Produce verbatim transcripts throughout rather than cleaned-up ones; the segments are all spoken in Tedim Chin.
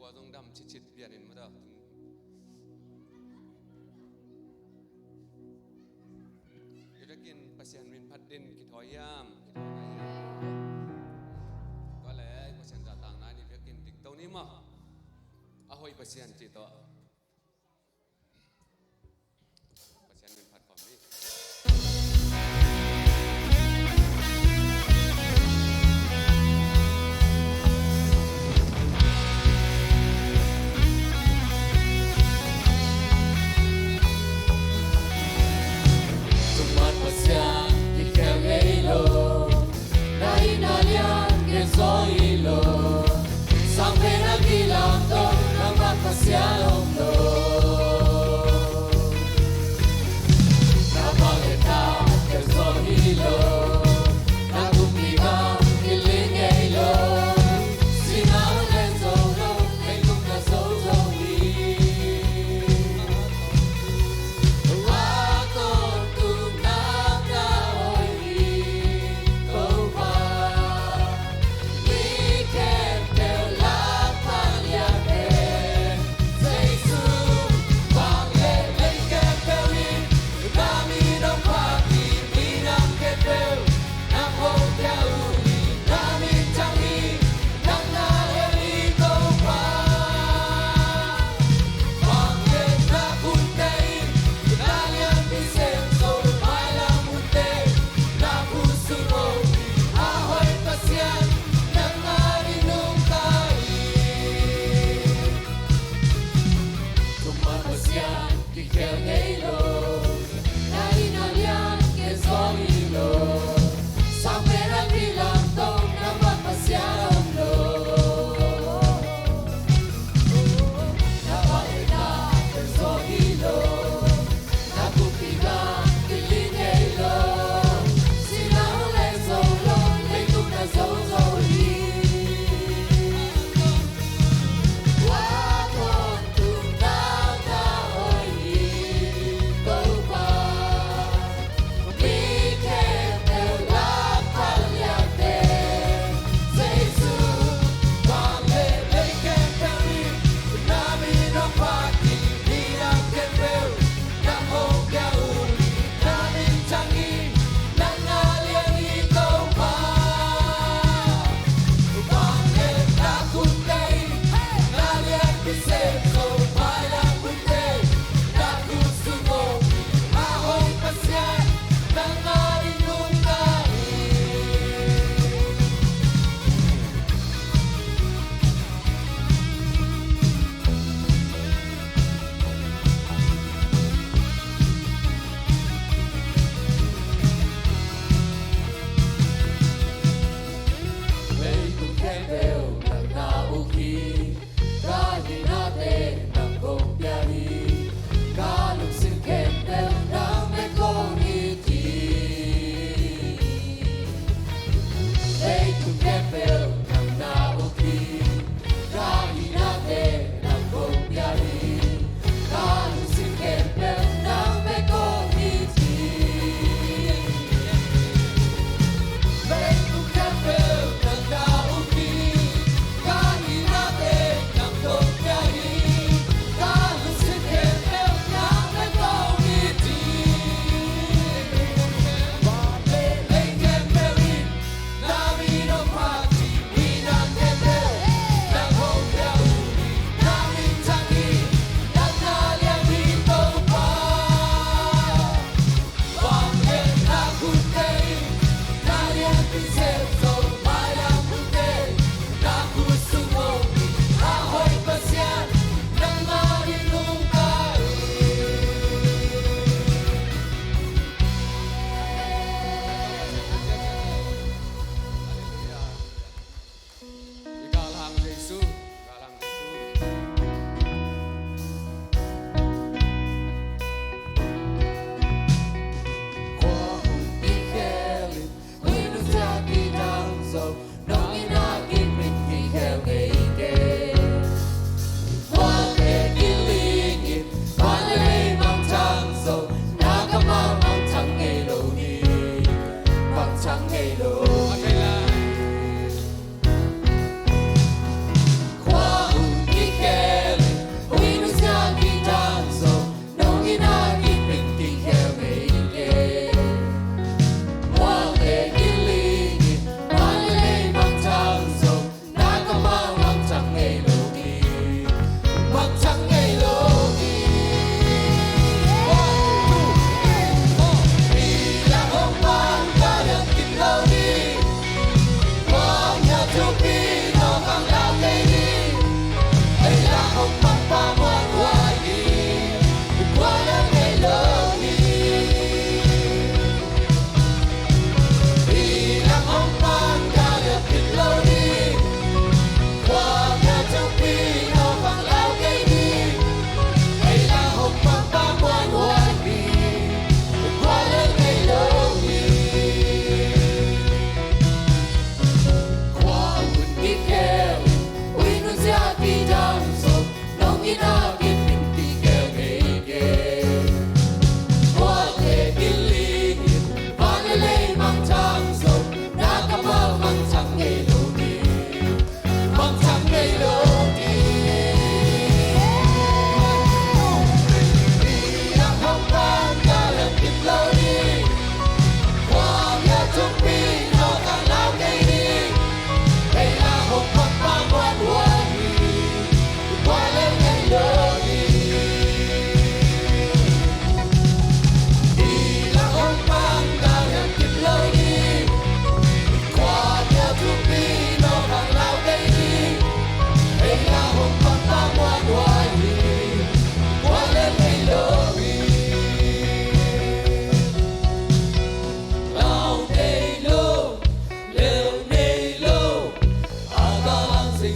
Tua zong dam citcit pianin mata. I vekin Pasian min phat din kithawi hiam? Kithawi nai hiam? Tua le Pasian zahtakna in i vekin dikto ni maw? A hoih Pasian cih tawh Pasian min phat khawm ni. Tua Pasian i khel ngei lo, na hihna lian gen zaw hi lo. Sang pen a kilam tawh nangmah Pasian om lo. Na bang le na gen zaw hi lo. Na kumpi bang kiling ngei lo. Sina le zo lo, leitung na zo zo hi.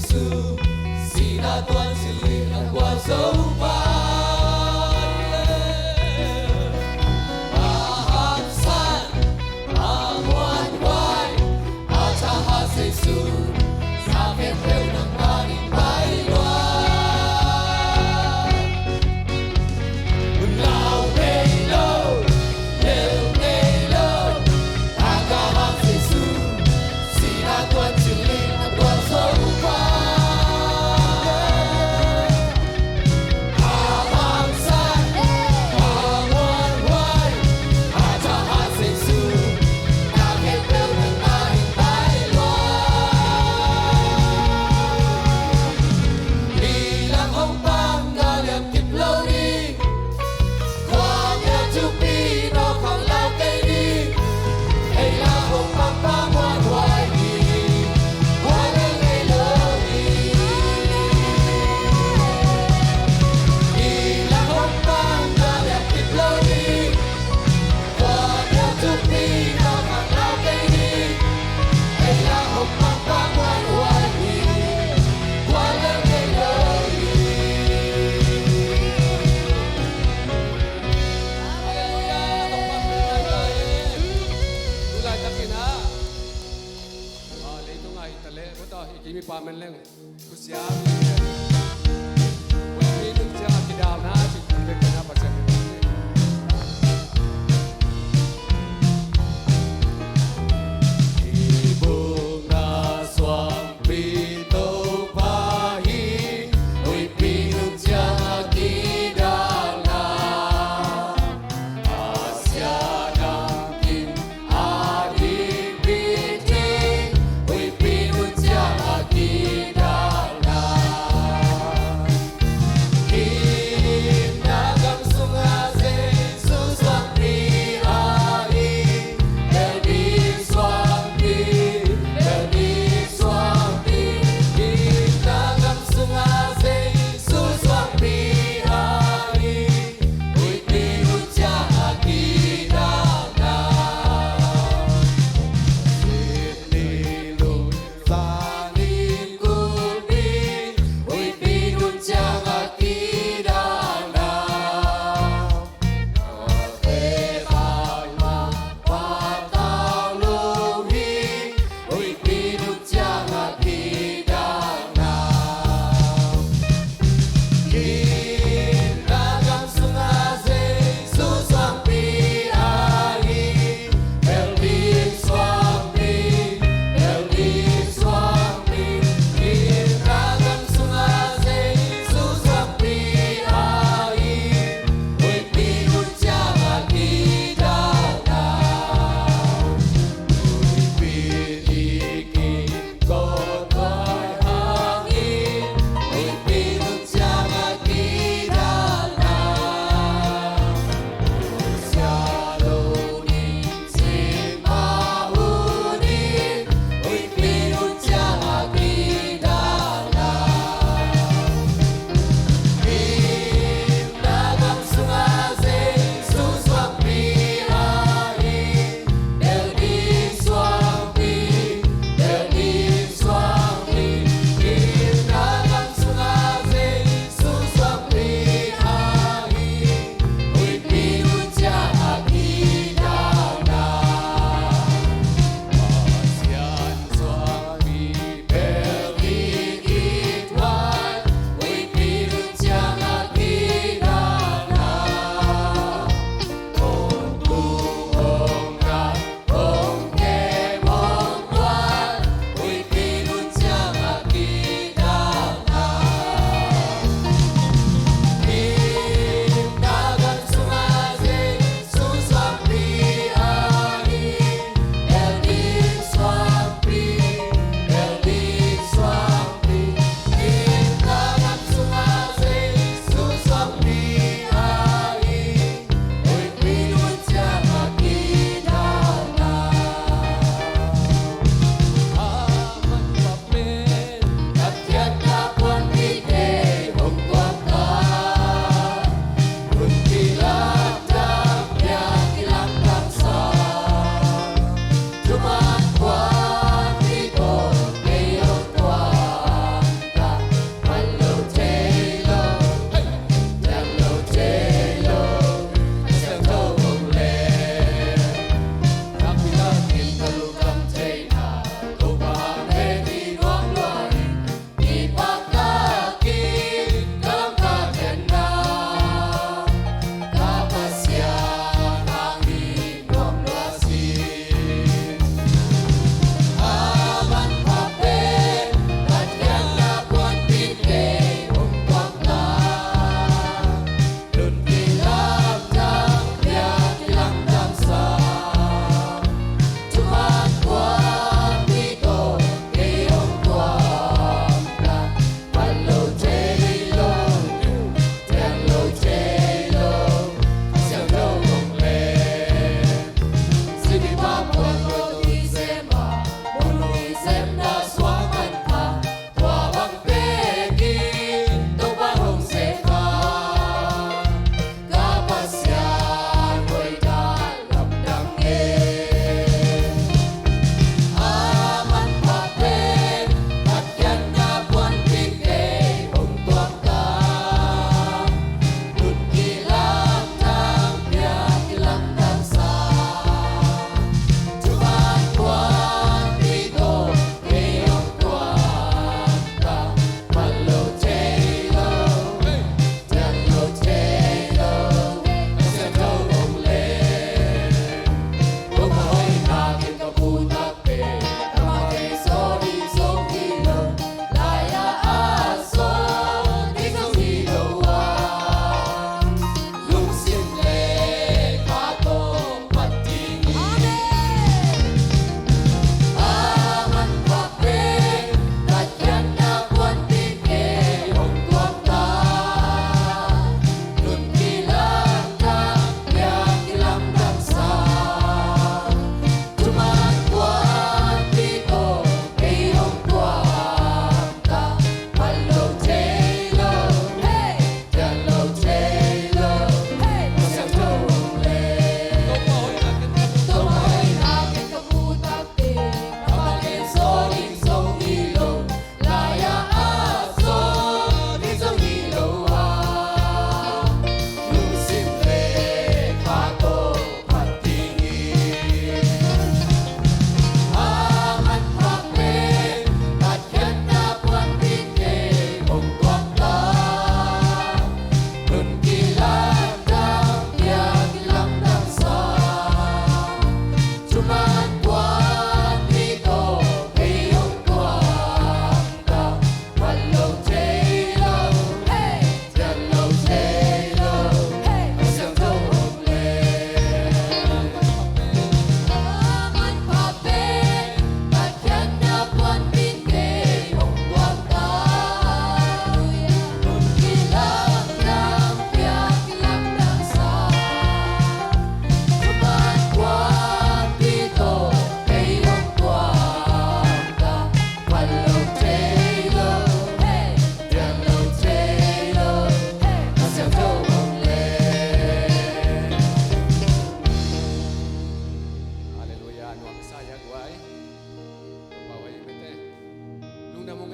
Jesu, sihna tuan cil ding a gualzo pa. A hangsan, a muanhuai, a thahat Jesu, sa khempeuh nangmah in pai lua. Leitung ah i taleh, buta i kimi pa men leng. Kusia. Ui, minung cia kidalna, ci kung bek na Pasian. Ibungna suang pito pahi, ui, minung cia kidalna.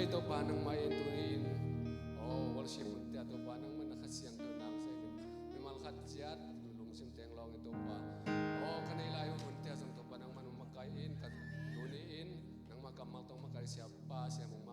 Topa nangmah in tuni-in, aw, worship hunte ah Topa nangmah na Kha Siangtho nang sa in, mimal khat ciat lungsim teng lawng in Topa, aw, ka nei lai uh hunte ah zong Topa nangmah nong makaih in, ka tuni-in nangmah kammal tawh makaih Siapa Siam Ung